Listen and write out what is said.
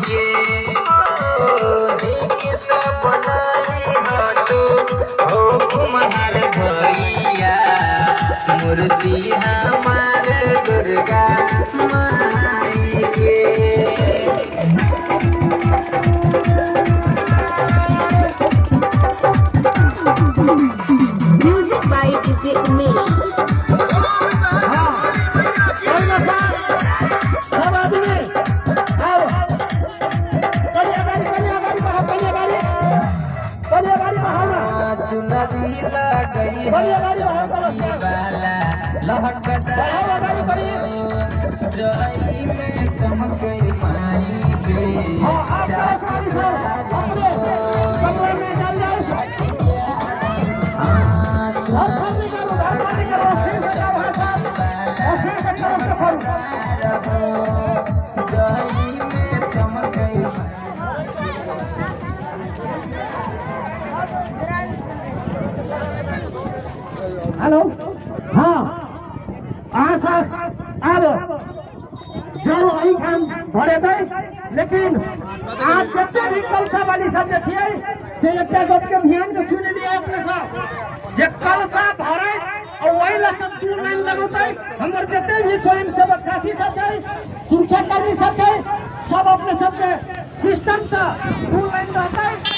के ओ, नीक से बनाई हतो हो कुम्हार भैया, मूर्ति हमार दुर्गा माई के। Music by DJ Umesh. हाँ, कोई ना सब आदमी आओ। कन्यादारी, कन्यादारी बहाओ, कन्यादारी, कन्यादारी बहाओ ना। चुनरी लगई कन्यादारी बहाओ, कलश वाला लहकदा बढ़ाओ अगाड़ी करी। जई में चमकई माई के। हाँ, आप कलश गाड़ी से अपने कमरा में डाल जाओ। घर खाली करो, घर खाली करो, फिर से जाओ। हाँ साहब, और फिर से कलश रखो। जई में चमकई। हेलो, हाँ, अहाँ सब आब जल एहिठाम भरेबै, लेकिन आप जते भी कलसा वाली सब जे छियै से एकटा गप के ध्यान के सुनि लिअ अपने सब, जे कलसा भरे और वही ला सब दू लाइन लगौतै। हमर जते भी स्वयं सेवक साथी सब छै, सुरक्षाकर्मी सब छै, सब अपने सबके सिस्टम से दू लाइन रहतै।